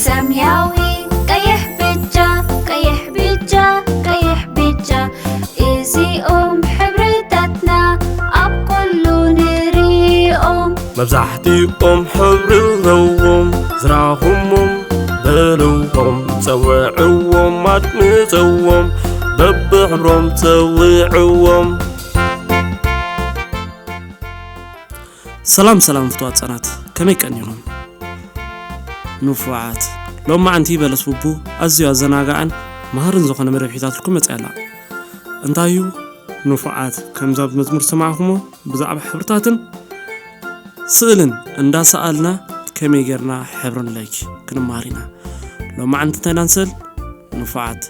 ሰማያዊ፣ ቀይሕ፣ ብጫ፣ ቀይሕ፣ ብጫ፣ ቀይሕ፣ ብጫ፣ እዚኦም ሕብርታትና ኣብ ኩሉ ንርእዮም። መብዛሕትኦም ሕብሪ ኣለዎም፣ ዝራኹሞም በልዎም፣ ጸውዕዎም፣ ኣድምጸዎም፣ በብሕብሮም ጸውዕዎም። ሰላም ሰላም ፍቱዋት ህጻናት፣ ከመይ ቀኒኹም? ንፉዓት፣ ሎማዓንቲ በለስ ቡቡ ኣዝዩ ኣዘናጋዕን መሃርን ዝኾነ መደብ ሒዛትልኩም መጺኣ ኣላ። እንታይ እዩ ንፉዓት? ከምዛ ኣብ መዝሙር ዝሰማዕኩሞ ብዛዕባ ሕብርታትን ስእልን እንዳሰኣልና ከመይ ጌርና ሕብሪ ንለኪ ክንመሃር ኢና። ሎማዓንቲ እንታይ ኢና ንስእል? ንፉዓት፣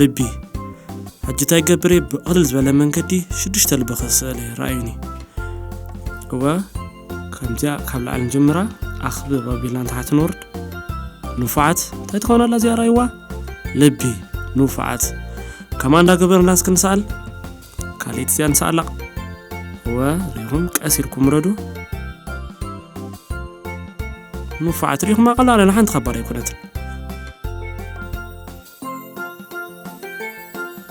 ልቢ። ሕጂ እንታይ ገብር እየ? ብቕልል ዝበለ መንገዲ ሽዱሽተ ልቢ ክስእል እየ፣ ረኣዩኒ። እወ፣ ከምዚኣ ካብ ላዕሊ ንጀምራ፣ ኣኽብብ ኣቢልና ንታሕቲ ንወርድ። ንፉዓት፣ እንታይ ትኸውን ኣላ እዚኣ? ረኣይዋ፣ ልቢ። ንፉዓት፣ ከማ እንዳገበርና እስኪ ንሰኣል። ካልኣይቲ እዚኣ ንሰኣላ። እወ፣ ሪኹም ቀስ ኢልኩም ውረዱ። ንፉዓት፣ ሪኹማ ቀላል እያ፣ ሓንቲ ከባድ ኣይኮነትን።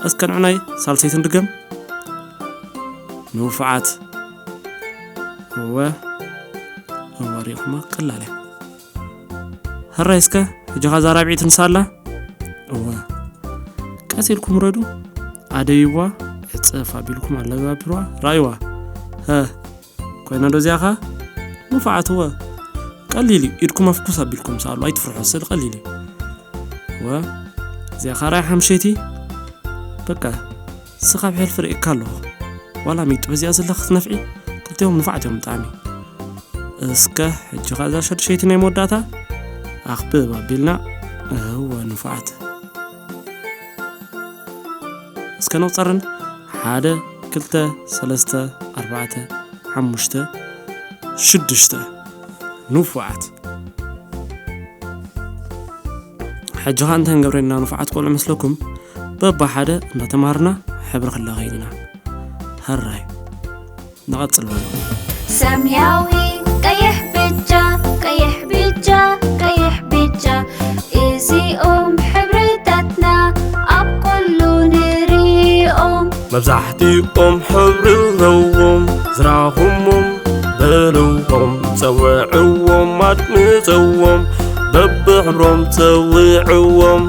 እስከ ንዕናይ ሳልሰይቲ ንድገም። ንፉዓት። እወ፣ እወ፣ ሪኹማ ቀላል እያ። ሕራይ እስከ፣ ሕጂ ኸኣ እዛ ራብዒት ንሳላ። እወ። ቀስ ኢልኩም ውረዱ። ኣደይዋ፣ ዕጽፍ ኣቢልኩም ኣለባብርዋ። ረኣይዋ። ሀ። ኮይና ዶ እዚኣ ኸኣ? ንፉዓት እወ። ቀሊል እዩ። ኢድኩም ኣፍኩስ ኣቢልኩም ሰኣሉ። ኣይትፍርሑ። ስእሊ ቀሊል እዩ። እወ። እዚኣ ኸኣ ራይ ሓምሸይቲ። በቃ። ስኻብ ሕልፊ ርእየካ ኣለኹ። ዋላ ሚጡ በዚኣ ዘላ ክትነፍዒ፣ ክልቲኦም ንፉዓት እዮም ብጣዕሚ። እስከ፣ ሕጂ ኸኣ እዛ ሸድሸይቲ ናይ መወዳእታ ኣኽብብ ኣቢልና፣ እወ፣ ንፉዓት። እስከ ንቑጸረን፣ ሓደ፣ ክልተ፣ ሰለስተ፣ ኣርባዕተ፣ ሓሙሽተ፣ ሽዱሽተ። ንፉዓት። ሕጂ ኸኣ እንታይ ንገብር ኢና ንፉዓት ቆልዑ መስለኩም? በባ ሓደ እንዳተማሃርና ሕብሪ ክለኸይን ኢና። ሕራይ። ንቐጽል በሉ። ሰማያዊ፣ ቀይሕ፣ ብጫ፣ ቀይሕ፣ ብጫ፣ ቀይሕ፣ ብጫ፣ እዚኦም ሕብርታትና ኣብ ኩሉ ንርእዮም። መብዛሕትኦም ሕብሪ ኣለዎም፣ ዝራኹሞም በልዎም፣ ጸውዕዎም፣ ኣድምጸዎም፣ በብሕብሮም ጸውዕዎም።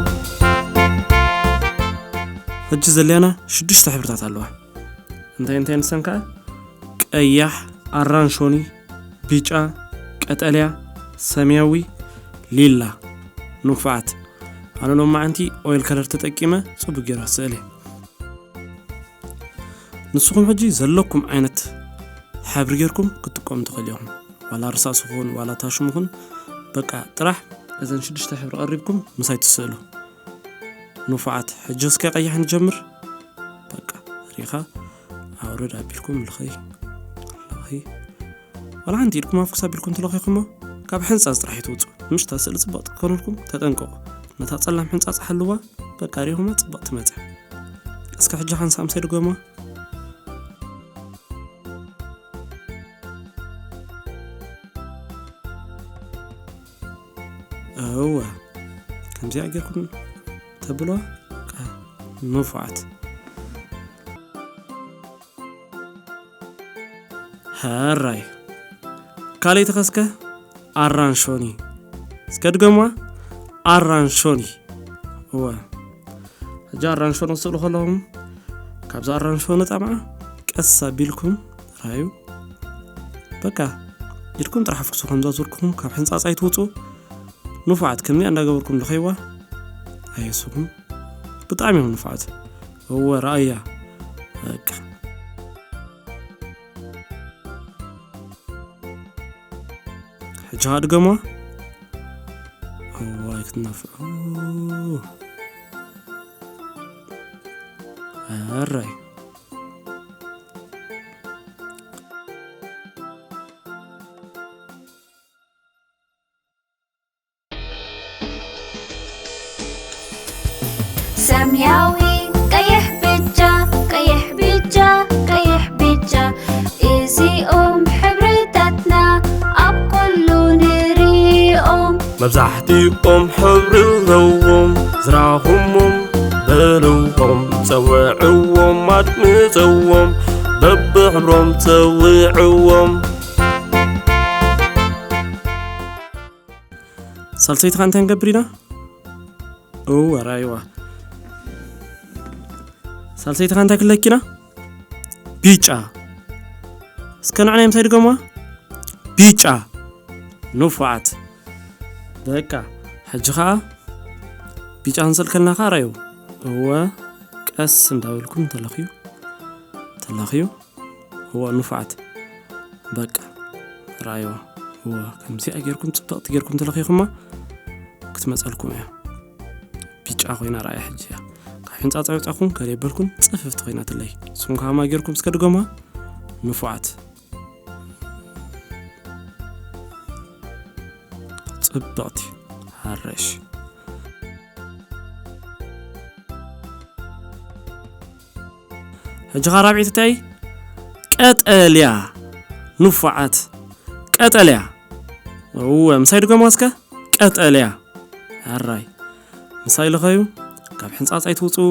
ሕጂ ዘልያና ሽዱሽተ ሕብርታት ኣለዋ። እንታይ እንታይ ንሰን ከኣ? ቀያሕ፣ ኣራንሾኒ፣ ቢጫ፣ ቀጠልያ፣ ሰማያዊ፣ ሊላ። ንፉዓት። ኣነ ሎማዓንቲ ኦይል ከለር ተጠቂመ ጽቡቅ ገይረ ስእለ። ንስኹም ሕጂ ዘለኩም ዓይነት ሕብሪ ጌርኩም ክትጥቀሙ ትኽእሉ ኢኹም። ዋላ ርሳስ ይኹን፣ ዋላ ታሽም ይኹን፣ በቃ ጥራሕ እዘን ሽዱሽተ ሕብሪ ቀሪብኩም ምሳይ ትስእሉ። ንፉዓት፣ ሕጂ እስከ ቀይሕ ንጀምር። በቃ ሪኻ ኣውርድ ኣቢልኩም ልኸይ፣ ልኸይ። ዋላ ሓንቲ ኢድኩም ኣፍኩስ ኣቢልኩም ትለኺኹሞ፣ ካብ ሕንጻጽ ጥራሕ ይትውጹ። ምሽ እታ ስእሊ ጽብቕቲ ክኾነልኩም ተጠንቀቑ። ነታ ጸላም ሕንጻጽ ሓልዋ፣ በቃ ሪኹማ ጽብቕቲ መጽያ። እስከ ሕጂ ሓንሳእ ምሳይ ድገሞ። እወ፣ ከምዚኣ ጌርኩም ተብሎ፣ ቃ-፣ ንፉዓት። ሕራይ። ካልኣይቲ ኸስከ ኣራንሾኒ። እስከ ድገምዋ። ኣራንሾኒ። እወ። ሕጂ ኣራንሾኒ ክትስእሉ ከለኹም፣ ካብዛ ኣራንሾኒ ጣምዓ ቀስ ኣቢልኩም ራዩ። በቃ፣ ኢድኩም ጥራሕ ኣፍኩሱ፣ ከምዛ ዙርክኹም ካብ ሕንጻጽ ኣይትውጹ። ንፉዓት፣ ከምዚኣ እንዳገበርኩም ልኸይዋ። ኣየሱኹም። ብጣዕሚ እዮም ንፉዓት። እወ፣ ረኣያ። በቃ። ሕጂ ኸኣ ድገሞ። እዋይ ክትነፍዑ። ኣራይ። ሰማያዊ፣ ቀይሕ፣ ብጫ፣ ቀይሕ፣ ብጫ፣ ቀይሕ፣ ብጫ፣ እዚኦም ሕብርታትና ኣብ ኩሉ ንርእዮም። መብዛሕትኦም ሕብሪ ኣለዎም። ዝራኹሞም በልዎም፣ ጸውዕዎም፣ ኣድምጸዎም፣ በብሕብሮም ጸውዕዎም። ሳልሰይቲ ኸ እንታይ ንገብር ኢና? እወ፣ ራእይዋ። ሳልሰይቲ ኸ እንታይ ክለኪና? ቢጫ። እስከ ንዕናይ ምሳይ ድገምዋ። ቢጫ። ንፉዓት። በቃ፣ ሕጂ ኸዓ ቢጫ ክንስእል ከለና ኸዓ ራእዩ። እወ፣ ቀስ እንዳበልኩም ተለኽዩ፣ ተለኽዩ። እወ፣ ንፉዓት። በቃ፣ ራእይዋ። እወ፣ ከምዚኣ ጌርኩም፣ ጽብቕቲ ጌርኩም ተለኺኹማ፣ ክትመጸልኩም እያ። ቢጫ ኮይና ራእያ ሕጂ እያ። ካብ ሕንጻጻ ይውጻኹም፣ ገለ የበልኩም፣ ጽፍፍቲ ኮይና ትለይ። ንስኹም ከማይ ጌርኩም እስከ ድገምዋ። ንፉዓት። ጽብቕቲ። ሃረሽ። ሕጂ ኸዓ ራብዐይቲ እንታይ? ቀጠልያ። ንፉዓት። ቀጠልያ። እወ፣ ምሳይ ድገምዋ እስከ። ቀጠልያ። ኣራይ። ምሳይ ልኸዩ፣ ካብ ሕንጻጽ ኣይትውጽኡ።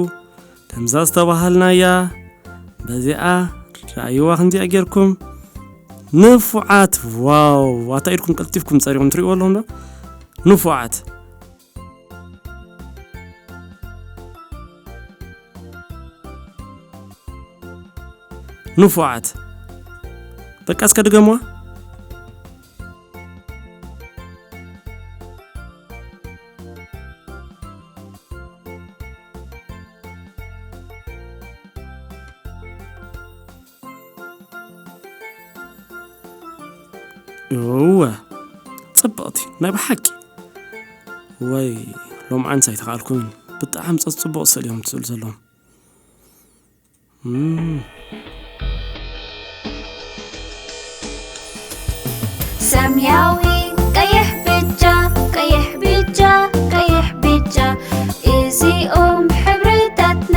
ከምዛ ዝተባሃልናያ፣ በዚኣ ራእይዋ ከምዚኣ ጌርኩም። ንፉዓት። ዋው፣ ዋታ ኢድኩም ቀልጢፍኩም ጸሪኹም ትርእይዎ ኣለኹም ዶ? ንፉዓት። ንፉዓት። በቃ እስከ ድገምዋ። እወ፣ ጽብቕቲ ናይ ብሓቂ። ወይ፣ ሎምዓንቲ ኣይተኻእልኩምን። ብጣዕሚ ጸጽቡቕ ስእሊ እዮም ትስእሉ ዘለኹም። እም። ሰማያዊ፣ ቀይሕ፣ ብጫ፣ ቀይሕ፣ ብጫ፣ ቀይሕ፣ ብጫ፣ እዚኦም ሕብርታትና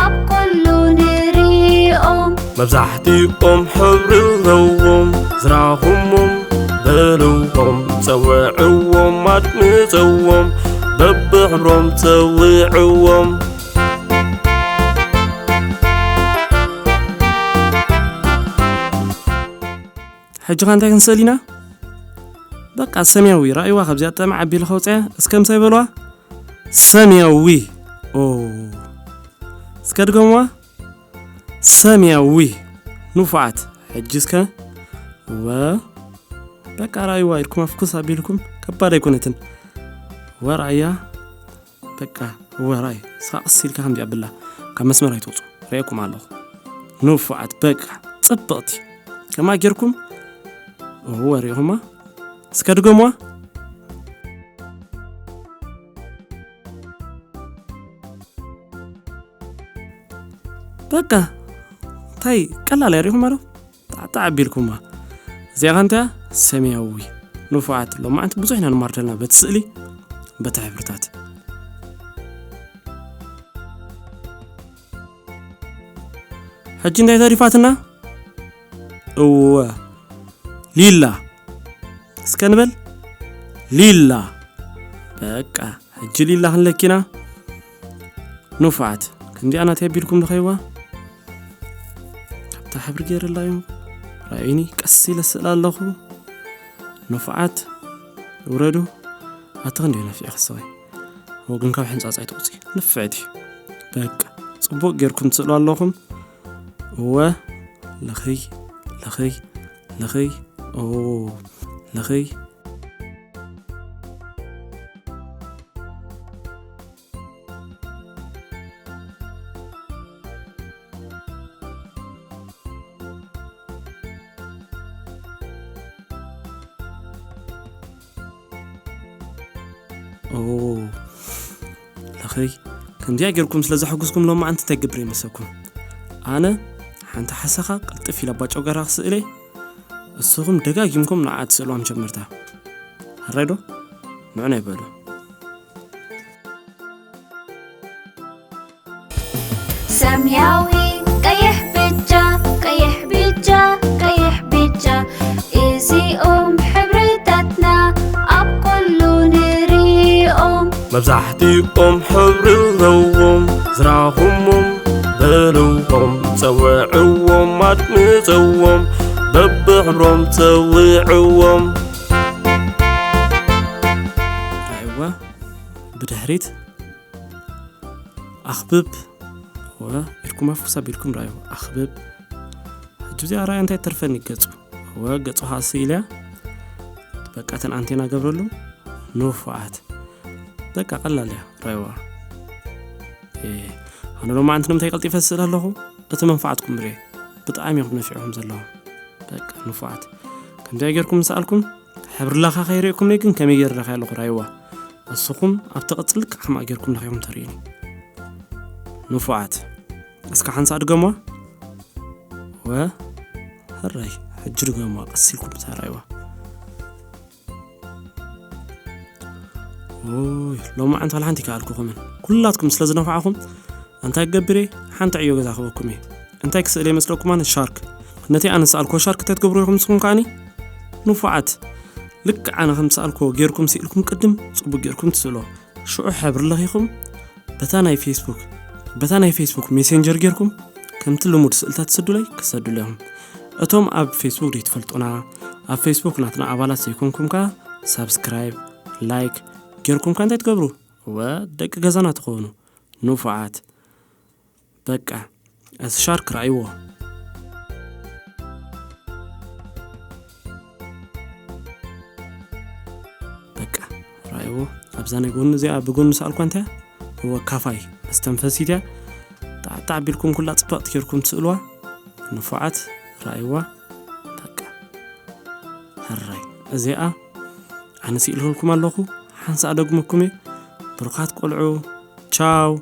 ኣብ ኩሉ ንርእዮም። መብዛሕትኦም ሕብሪ ኣለዎም። ዝራኹሞም በልዎም፣ ጸውዕዎም፣ ኣድምጸዎም፣ በብሕብሮም ጸውዕዎም። ሕጂ ኸ እንታይ ክንስእል ኢና? በቃ ሰማያዊ ራእይዋ ካብዚኣ ጠመዕ ኣቢለ ከውፅያ እስከ ምሳይ በልዋ። ሰማያዊ። ኦ፣ እስከ ድገምዋ። ሰማያዊ። ንፉዓት። ሕጂ እስከ ወ በቃ ራእይዋ ኢልኩም ኣፍኩስ ኣቢልኩም ከባድ ኣይኮነትን። ወራያ በቃ ወራይ ሳቕስ ኢልካ ከምዚ ኣብላ ካብ መስመር ኣይትወፁ። ርእየኩም ኣለኹ። ንፉዓት በቃ ፅብቕቲ ከማ ጌርኩም። እወ ሪኢኹማ እስከ ድገምዋ። በቃ እንታይ ቀላል እያ ሪኢኹማ ዶ? ጣዕጣዕ ኣቢልኩማ። እዚኣ ከ እንታይ እያ? ሰማያዊ። ንፉዓት ሎማዓንቲ ብዙሕ ኢና ንማር ዘለና በቲ ስእሊ በቲ ሕብርታት። ሕጂ እንታይ ተሪፋትና? እወ ሊላ። እስከ ንበል ሊላ። በቃ ሕጂ ሊላ ክንለኪና። ንፉዓት ክንዲኣ ናተይ ኣቢልኩም ንኸይዋ ካብታ ሕብሪ ገይርላ እዩ። ራእዩኒ ቀስ ኢለ ስእል ኣለኹ። ንፉዓት ውረዱ። ኣቲ ክንደይ ነፊዕ ክሰወይ ወግን ካብ ሕንጻጻ ኣይትውፅእ ንፍዕቲ። በቃ ጽቡቕ ጌርኩም ትስእሉ ኣለኹም። እወ ለኸይ ለኸይ ለኸይ ኦ ለኸይ ኦ ለኸይ ከምዚኣ ጌርኩም ስለ ዘሐጉስኩም ሎማዓንቲ እንታይ ገብር ይመሰኩም? ኣነ ሓንቲ ሓሰኻ ቅልጥፍ ኢላ ባጨጎራ ክስእለ፣ እስኹም ደጋጊምኩም ንዓ ትስእልዋ መጀመርታ። ሕራይ ዶ? ንዑ ናይ በሉ። ሰማያዊ ቀይሕ ብጫ ቀይሕ ብጫ ቀይሕ ብጫ እዚኦም ሕብርታትና ኣብ ኩሉ መብዛሕትኦም ሕብሪ ኣለዎም። ዝራኹሞም በልዎም፣ ጸውዕዎም፣ ኣድምጸዎም፣ በብሕብሮም ጸውዕዎም። ራእይዋ ብድሕሪት ኣኽብብ። እወ፣ ኢድኩም ኣፍኩስ ኣቢልኩም ራእይዋ ኣኽብብ። ሕጂ እዚኣ ራእይ እንታይ ተርፈኒ? ገጹ። እወ፣ ገጹ ኸዓ ስኢል እያ። በቃ እተን ኣንቴና ገብረሉ። ንፉዓት። በቃ ቀላል እያ ራእይዋ። ኣነ ሎማዓንቲ ንምንታይ ቀልጢፈ ስእል ኣለኹ? እቲ መንፋዓትኩም ርኤ። ብጣዕሚ እዮም ነፊዕኹም ዘለኹም። በቃ ንፉዓት። ከምዚኣ ጌርኩም ምስ ኣልኩም ሕብሪ ለኻ ከይርእኩምኒ ግን ከመይ ገይረ ለኻ ኣለኹ ራእይዋ። እስኹም ኣብቲ ቅጽል ልክዕ ከምኣ ጌርኩም ለኺኹም ተርእዩኒ። ንፉዓት። እስከ ሓንሳእ ድገምዋ። ወ፣ ሕራይ፣ ሕጂ ድገምዋ ቀስ ኢልኩም እታ ራእይዋ። ኦይ፣ ሎማዓንቲ ዋላ ሓንቲ ይከኣልኩኹምን። ኩላትኩም ስለ ዝነፋዕኹም፣ እንታይ ክገብር እየ? ሓንቲ ዕዮ ገዛ ክበኩም እየ። እንታይ ክስእል እየ መስለኩም ኣነ? ሻርክ። ነቲ ኣነ ዝሰኣልኩዎ ሻርክ እንታይ ትገብሩ ኢኹም ንስኹም ከኣኒ? ንፉዓት። ልክዕ ኣነ ከም ዝሰኣልኩዎ ጌርኩም ስኢልኩም ቅድም ጽቡቕ ጌርኩም ትስእሎ። ሽዑ ሕብሪ ለኺኹም በታ ናይ ፌስቡክ፣ በታ ናይ ፌስቡክ ሜሴንጀር ጌርኩም ከምቲ ልሙድ ስእልታት ትሰዱለይ ክሰዱለይ ኢኹም። እቶም ኣብ ፌስቡክ ዘይትፈልጡና፣ ኣብ ፌስቡክ ናትና ኣባላት ዘይኮንኩም ከኣ ሳብስክራይብ፣ ላይክ ጌርኩም ከኣ እንታይ ትገብሩ? እወ፣ ደቂ ገዛና ትኾኑ። ንፉዓት። በቃ፣ እቲ ሻርክ ራእይዎ። በቃ፣ ራእይዎ። ኣብዛ ናይ ጎኑ እዚኣ ብጎኑ ሰኣልኳ እንታይ? እወ፣ ካፋይ መስተንፈሲት እያ። ጣዕጣዕ ኣቢልኩም ኩላ ጽብቕቲ ጌርኩም ትስእልዋ። ንፉዓት፣ ራእይዋ። በቃ፣ ሕራይ። እዚኣ ኣነ ስኢልኩልኩም ኣለኹ። ሓንሳእ ኣደግመኩም እየ። ብሩኻት ቆልዑ፣ ቻው።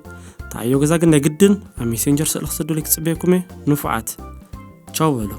ተኣዮ ገዛ ግን ናይ ግድን ኣብ ሜሴንጀር ስእሊ ክሰዱለይ ክጽበየኩም እየ። ንፉዓት፣ ቻው በሉ።